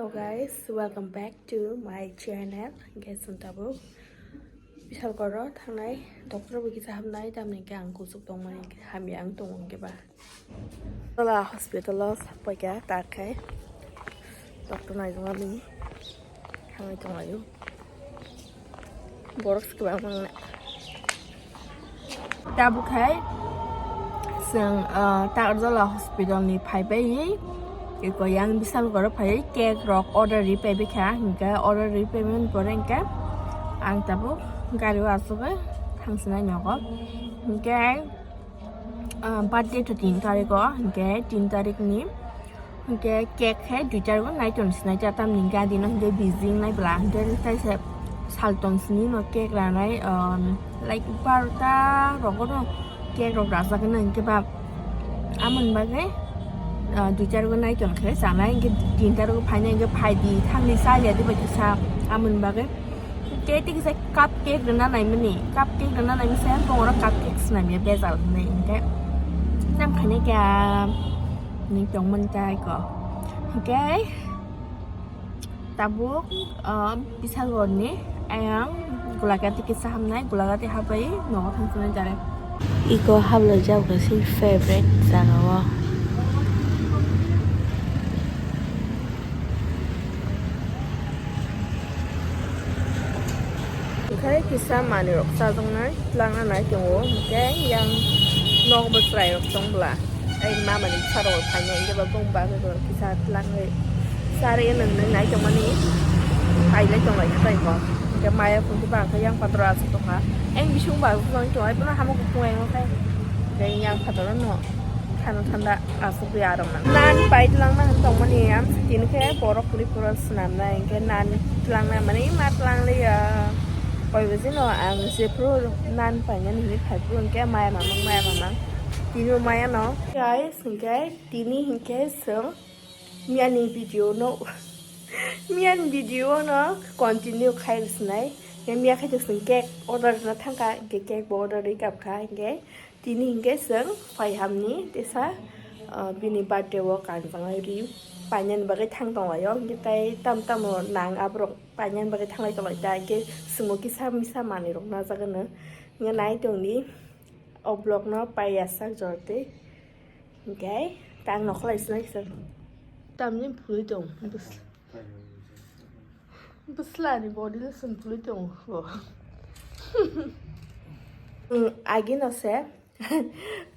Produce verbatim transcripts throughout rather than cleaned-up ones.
Hello guys, welcome back to my channel. Guys, ang tabuk Bishalgoro thangnai, doctor bo kisa hamnai, tamni khe ang kuchuk tongmani hamya ang tongo hwnkhe ba. Tola hospital o sakpai kha, tak khai doctor naijak mani thangwi tonglaio. Borok se kwbangma wngna. Tabuk khai chwng, ah, Takarjala hospital ni phaibai, eko yang Bishalgoro phaiwi cake rok order ri paibai kha, hinkhe order ri paimani pore hinkhe ang tabuk gari o achugwi thangsinai nogo. Hinkhe, ah, birthday to tin tarik o, hinkhe tin tarik ni Hinkhe cake khe dui tarik o nai ton sinai ta tamni gadi no hinkhe busy wngnai bwla hinkhe taisa saltong sini no cake ranai, um, like barota rogo no cake rok rajak no hinkhe ba amoni bagwi, uh, dui tarik o nai ton khe chanai hinkhe tin tarik o phainai hinkhe phaidi thangni chaliya dibai kisa amoni bagwi. Hinkhe tei kisa cupcake rwna naimani, cupcake rwna naimani se bongoro cupcake swnamya bejal hinwi hinkhe tam khainai khe, ah, hinwi tongmani tei ko. Hinkhe tabuk, ah, Bishalgorni ayang Golagati kisa hamnai, Golagati habai nogo thangsinai direct. Iko hablaijak bai sini favorite jaga o. Hinkhe kisa manwi rok chajaknai twlangna nai tongo, hinkhe yang nok bo chwrai rok tong bwla. Ai mama ni bwsa rok phainai, hinkhe bo bung bagwi bo kisa twlangwi charwi nwngnwi nai tongmani pailai tonglai kha tei bo. Hinkhe maya phunukhe bangkhe yang patro aswk tongkha. Ang bising bagwi tongwi tongo, ai bono hamya kuphung ai wngkhe. Hinkhe yang patro no khana thanda. Aswk ya rok nang. Nan pai twlangna hwn tongmani amsa tini khe borok kwrwi pura swnamnai hinkhe nan twlangna mani ma twlang liya. Koi baji no ang jephru nan painani hinwi phaiphru hinkhe maya mamang maya mamang tini maya no. Guys, hinkhe tini hinkhe chwng miyani video no miyani video no continue khai rwsnai. Miya khe chwng cake order rwna thangkha hinkhe cake bo order rwi kapkha hinkhe. Tini hinkhe chwng phai hamni tesa, ah, bini birthday o kanjaknai ri painani bagwi thang tonglaio, hinkhe tai tamo tamo nang aborok painani bagwi thanglai tonglai ta, hinkhe chwngno kisa misa manwi rok najak hwno. Hinkhe nai tongdi o vlog no paiya sak jortwi, hinkhe tang nokholai sinai kisa tamni phulwi tong. Bwsla ni body lotion pului tongo. Agi no se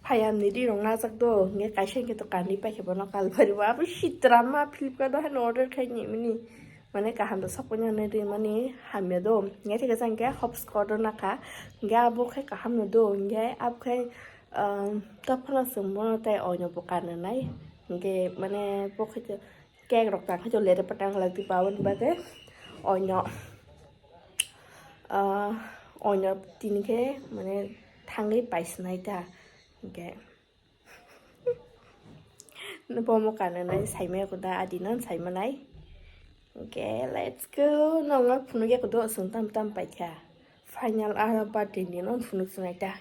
phayam ni ri rok najak do, nge kaisa hwnkhe to kanwi paikhe bono kalpari bo abo sitra ma Flipkart o haino order khai ni mani, mane kaham da sokpani hwnwi ri mani hamya do, nge thik khe hopscotch o nakha, nge abo khai kaham no do, nge abo khai, um, kaphana chwng bono tai oino bo kanwi nai, nge mane bo khai to. Cake rok tang khe to lere patang lagdi, baboni bagwi oino, ah, oino tini khe mane thangwi paisinai ta, hinkhe bomo kananai saimaya kuda adino saimanai, hinkhe let's go, nongno phunukya kudo chwng tam tam paikha. Final aro birthday ni no phunuk chwnai ta.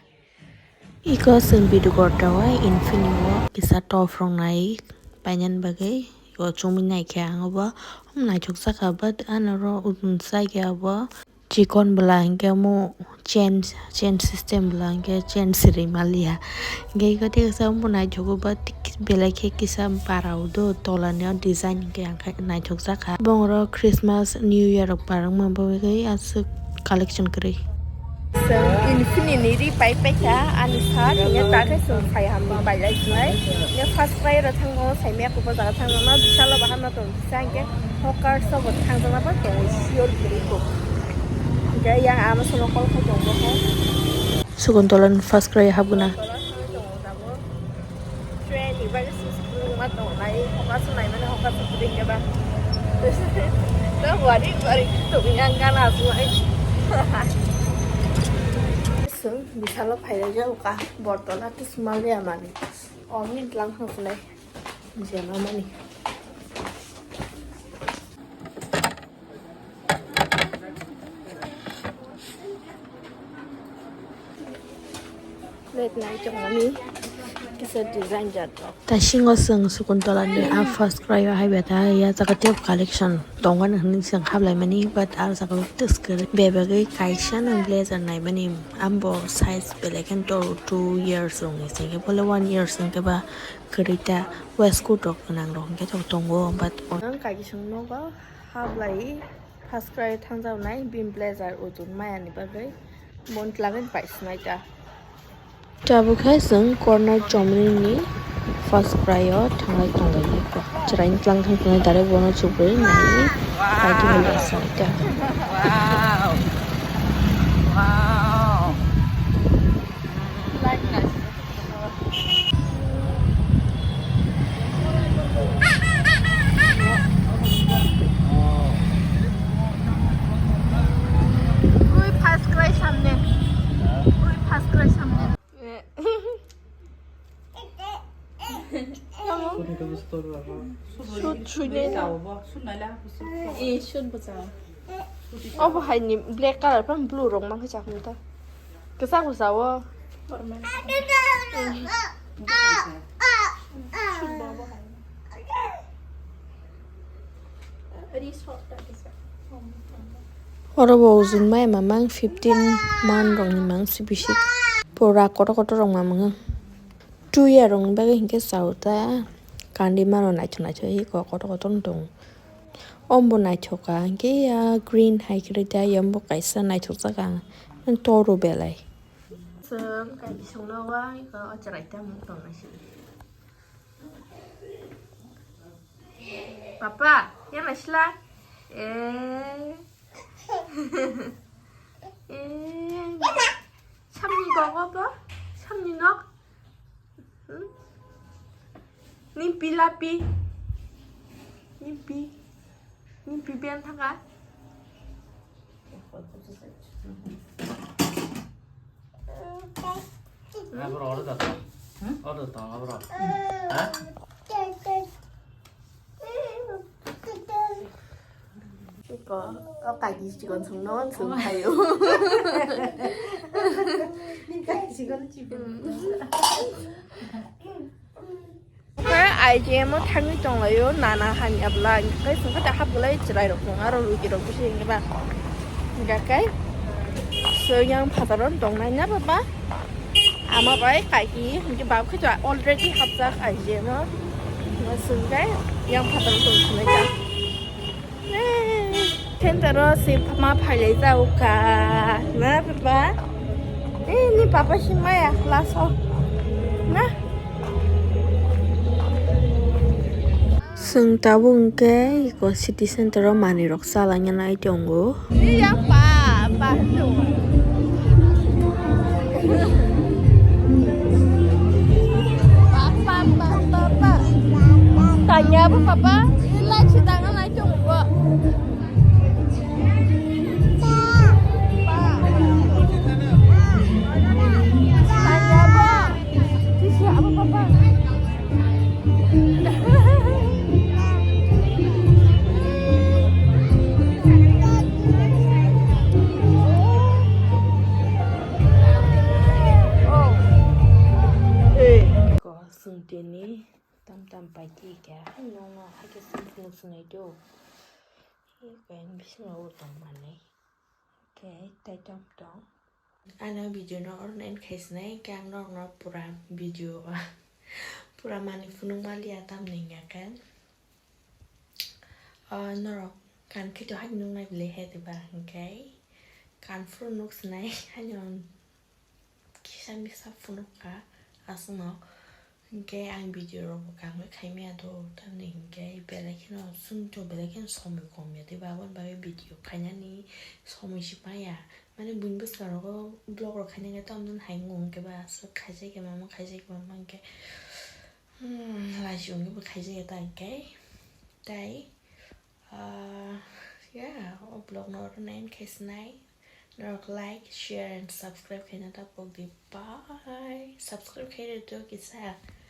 Iko chwng video gorta o Infinity o kisa top rok nai painani bagwi iko chumui naikhe ang obo naithok jakha, but ano ro chai khe abo chikon bwla hinkhe omo chain chain system bwla hinkhe chain siri maliya hinkhe iko tei kisa omo naithogo, but belai khe kisa bara o do tola ni o design hinkhe ang khe naithok jakha. Bongoro Christmas, New Year rok parwngma bagwi aswk collection kwrwi. Chwng Infinity ni ri pai paikha ani sir, hinkhe ta khe chwng phai hamni pailai sinai. Hinkhe first cry rok thangma saimaya kubo jaga thangma bisalo bahan ma tong kisa hinkhe hawkers rok bo thangjakma tongo sure kwrwi kok. Hinkhe yang ama sono call khai tongo khe. Sukuntolani first cry habgwna. Train ni bagwi sisi kwbangma tongo, nai hokha se naimani hokha se kwrwi khe ba. To wari wari tongwi ang gana aswk. Chwng bisalo phairokjak kha, bortona tei smalya mani. Omni tlang thang sinai. Jema mani. Plate nai chongmani. Kisa design jat rok. Tasingo chwng Sakuntala ni a first cry o hai beta ya jaga tei collection tongo hwnwi chwng khaplaimani, but a jaga o twskwrwi bebagwi kaisa no blazer naimani, ambo size belai kheno two years wngwi chwngkhe bole one years wngkhe ba kwrwi ta waistcoat rok gwnang rok hwnkhe tongo, but ang kaisa chwng nogo hablai first cry thangjaknai bini blazer ujung maya ni bagwi bon twlangwi pai swmai ta. Tabuk hai chwng corner chomri ni first cry o thanglai tonglaikha. Chwraini tlang thang tongnai direct bono chubrwi naiwi paidi hwnwi asai ta. Ui, first cry samne. Ui, first cry samne. Shoot, shoot. Eh, shoot bwsa. Obo hai ni black color phan blue rok mankhe chakmung ta. Kwchak bwsa o. Oro bo ujung bai mamang fifteen man rok ni mang si bisik. Pura kotor kotor rok mamang. Two year rok ni bagwi hinkhe chao ta. Kandi mano naithok naithok hi kotor kotor wng tongo. Ombo naithok ka hinkhe ya green hai kwrwi ta, yambo kaisa naithok jak ang. Toro belai. Chwng kaisa songno wa iko o chwrai ta mung tong nai sini. Papa, ya naisla? Eh. Eh. Samni gogo bo? Samni nok? Hmm? Ni pi lapi? Ni pi? Ni pi bian thaka? Abro order da. Hmm? Order da, abro. Ha? Ko, o kaji chikon sung no sung kayo. Ni kaji chikon chikon. Khe I G M o thangwi tonglaio, nana hamya bwla, khe chwng khe da hap bwlai chwrai rok tongo, aro rugi rok bisi hinwi ba. Hingkha khe chwng yang phataro tongnai na baba. Ama bai kaiki hinkhe bab khe already hapjak I G M o. Chwng khe yang phataro tong sinai ta. Center o si ma phailai jago ka na papa. Eh, ni papa si maya laso na. Chwng tabuk hwnkhe eko city center o manwi rok chalangya nai tongo. Eh, ya pa, pa. Papa, papa, papa. Tanya apa papa? Ini lagi tangan aja. Chwng tini tam tam pai twi kha, hai nokno hai khe chwng phunuk swnai do. Hai khe bisingo o tong manwi. Khe tei tong tong. Ano video no oro end khai sinai, khe ang norokno pura video, pura manwi phunuk manliya tamni hwnkhe. O norok kan khe to hai nuknai bwlai he diba hwnkhe kan phuru nuk sinai haino kisa misa phunuk kha aswkno. Hinkhe ang video rok bo kangwi khaimaya do, tamni hinkhe belai kheno chwngno belai kheno somoi kom ya tei ba, aboni bagwi video khainani somoi se maya. Mane buini bwskango vlog rok khaina khe tamni hai wng khe ba aswk khaijak ya mama, khaijak ya mama hinkhe, hmm, lachi wngwi bo khaijak ya ta hinkhe. Tai, ah, yeah, o vlog no oro end khai sinai. Norok like, share and subscribe khaina ta pok di. Bye. Subscribe khai rw do kisa.